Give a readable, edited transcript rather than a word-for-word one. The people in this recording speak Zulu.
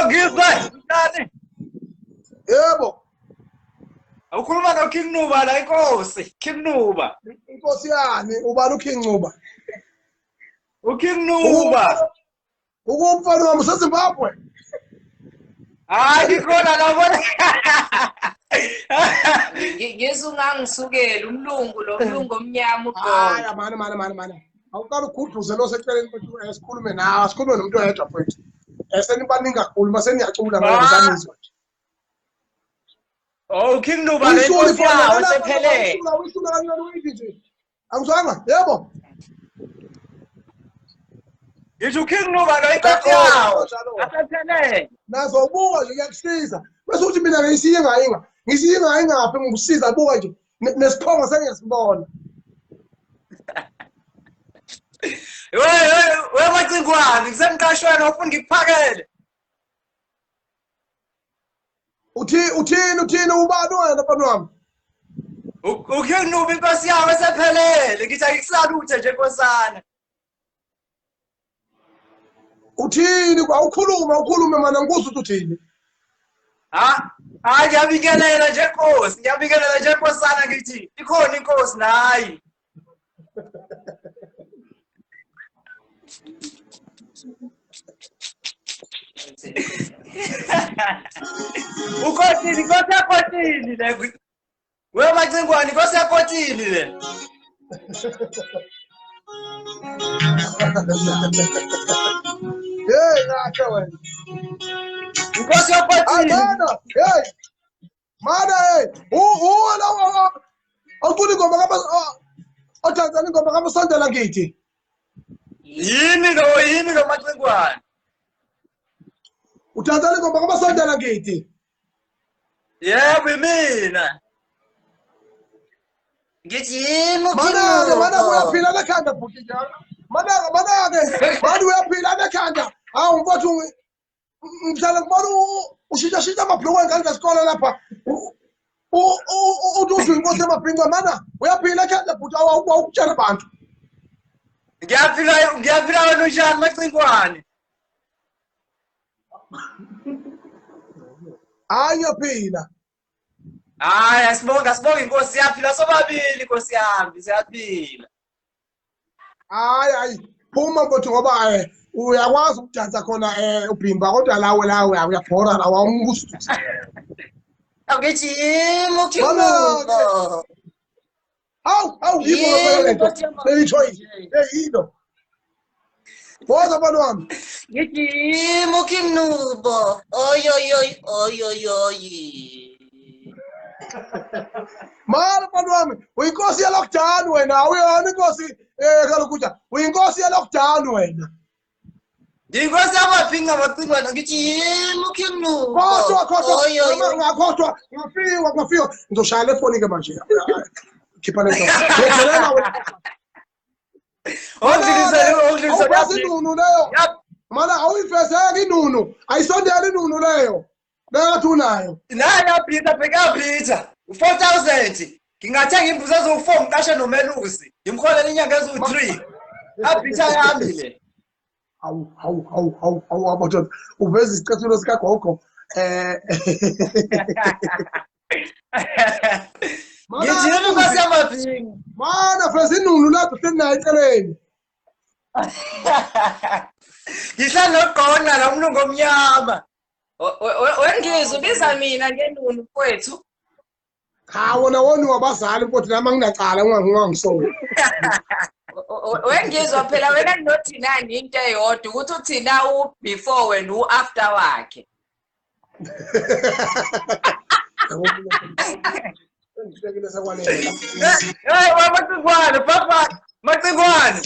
Ngizwe njani? Yebo. Ukhuluma no King Nuba la inkosi, King Nuba. Inkosi yani? Ubani uKing Nuba? UKing Nuba. Ukumfana wami useZimbabwe. Hayi ngikhona la bona. Ngizwe ungangisukela umlungu lo mlungu omnyama ugqoke. Hayi mani mani mani mani. Awuqala ukhudluze lo seceleni mfethu sikhulume nawe, sikhulume nomuntu oyedwa mfethu. Senibaningi kakhulu mase niyacula manje ngisanizwa nje. Oh King Nuba le nkosi yawo sephelele. Uyisula kancane uyithi nje. Angizwanga? Yebo. Ngisho uKing Nuba lo inkosi yawo. Asephelele. Nazo buka nje ngiyakusiza. Bese uthi mina ngiyisiyinga inga. Ngisiyinga ingaphi ngikusiza buka nje nesiphongo sengiyasibona. We we macingwane ngisemqashweni ufuna ngikuphakele. Uthi uthini uthini ubani wena mfana wami? UKing Nuba inkosi yawo esephelele ngithi angikusaluthe nje nkosana. Uthini awukhulume awukhulume mana ngikuzwa ukuthi uthini. Ha hayi ngiyabingelela nje nkosi ngiyabingelela nje nkosana ngithi ikhona inkosi nayi. Ukotini inkosi yakotini le. We macingwane inkosi yakotini le. Hey kahle wena. Inkosi yakotini. Mana, hey. Mana hey. U u la awucula ingoma kaba othanzana ingoma kamasondela ngithi. Yimi lo yimi lo macingwane. Uthanzana ingoma kamasondela ngithi. Yebo imina. Ngithi yimi Mana-ke mana uyaphila lekhanda bhuti nje. Mana-ke mana-ke mani uyaphila lekhanda. Hawu mfowethu ngihlala ngibona ushintsha shintsha amabhulukwe engane zesikole lapha. Uthi uthi inkosi yamabhinca mana uyaphila ekhanda bhuti awukutshela abantu. Ngiyaphila ngiyaphila wena unjani macingwane? Hayi ngiyaphila. Hayi asibonga asibonga inkosi siyaphila sobabili inkosi yami siyaphila. Hayi hayi phuma mfowethu ngoba uyakwazi ukudansa khona ubhimba kodwa lawe lawe uyabhora la wawumbuso. Angithi yimi Mana-ke. uKing Hawu hawu yikho Yimi lento. Nkosi yami. Leli choice. Hey yino. Woza mfana wami. Ngithi yimi uKing Nubo. Oy oy oy oy oy oy. Mara mfana wami, uyinkosi ye lockdown wena, awuyona inkosi kaloku kuja. Uyinkosi ye lockdown wena. Ngiyinkosi yamabhinca macingwane ngithi Yimi uKing Nubo. Khohlwa khohlwa. Oy oy oy. Ngakhohlwa, ngafiwa ngafiwa. Ngizoshaya le foni ke manje. Khipha le nto. Ngiyedelela wena. Ongidlulisele ongidlulisele Awuvezi inunu leyo. Mana awuyifezeki inunu. Ayisondeli inunu leyo. Leyo athi unayo. Nayi yabhitha bheka yabhitha. U4000. Ngingathenga imbuzi eziwu4 ngiqashe nomelusi. Ngimholele inyanga eziwu3. Abhitha yami le. Hawu hawu hawu hawu hawu amadoda. Uveza isicathulo sikagogo. Ngithi yimi inkosi yamabhinca. Mana veza inunu lapho hleli nayo eceleni. Ngihlala nogqona la umlungu omnyama. Wengizwe ubiza mina ngenunu mfowethu. Cha wona woniwa abazali mfowethu nami anginacala ungangisoli. Wengizwa phela wena nothinani into eyodwa ukuthi uthina u before wena u after wakhe. Ngihlekile sekwanele. Hey, macingwane, papa, macingwane.